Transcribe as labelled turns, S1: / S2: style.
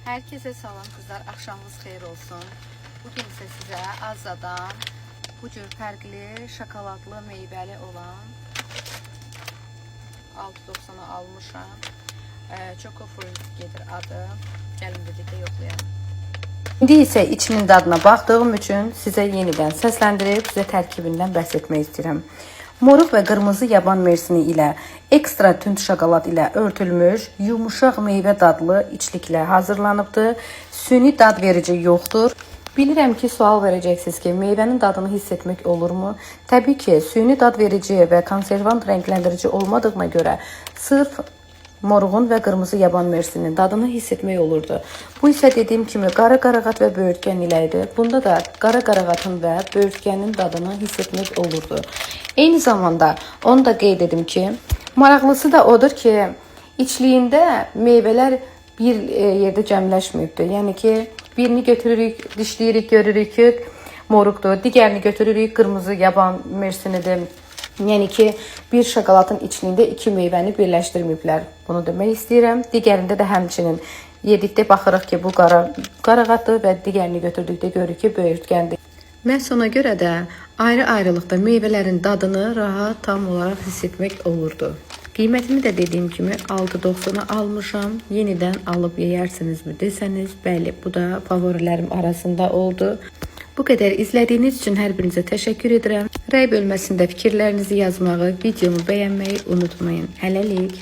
S1: Herkese salam kızlar, axşamınız xeyir olsun. Bugün isə sizə Azzadan bu cür fərqli şokoladlı meyvəli olan 6.90-a almışam. Choco Fruit gedir adı. Gəlin birlikdə yoxlayalım. İndi isə içinin dadına baxdığım üçün sizə yenidən səsləndirib sizə tərkibindən bəhs etmək istəyirəm. Moruq və qırmızı yaban mersini ilə ekstra tünd şokolad ilə örtülmüş yumuşaq meyvə dadlı içliklə hazırlanıbdır. Süni dad verici yoxdur. Bilirəm ki, sual verəcəksiniz ki, meyvənin dadını hiss etmək olurmu? Təbii ki, süni dad verici və konservant rəngləndirici olmadığına görə sırf moruğun və qırmızı yaban mersinin dadını hiss etmək olurdu. Bu isə dediyim kimi qara qarağat və böyürtkən ilə idi. Bunda da qara qarağatın və böyürtkənin dadını hiss etmək olurdu. Eyni zamanda onu da qeyd edim ki, maraqlısı da odur ki, içliyində meyvələr bir yerdə cəmləşməyibdir. Yəni ki, birini götürürük, dişləyirik, görürük ki, moruqdur. Digərini götürürük, qırmızı yaban mersinidir. Yəni ki, bir şokoladın içliyində iki meyvəni birləşdirməyiblər. Bunu demək istəyirəm. Digərində də həmçinin yedikdə baxırıq ki, bu qara qarağatdır və digərini götürdükdə görürük ki, böyürtkəndir. Məhz ona görə də ayrı-ayrılıqda meyvələrin dadını rahat tam olaraq hiss etmək olurdu. Qiymətini də dediyim kimi 6.90-a almışam. Yenidən alıb yeyərsinizmi desəniz, bəli, bu da favorilərim arasında oldu. Bu qədər izlədiyiniz üçün hər birinizə təşəkkür edirəm. Rəy bölməsində fikirlərinizi yazmağı, videomu bəyənməyi unutmayın. Hələlik.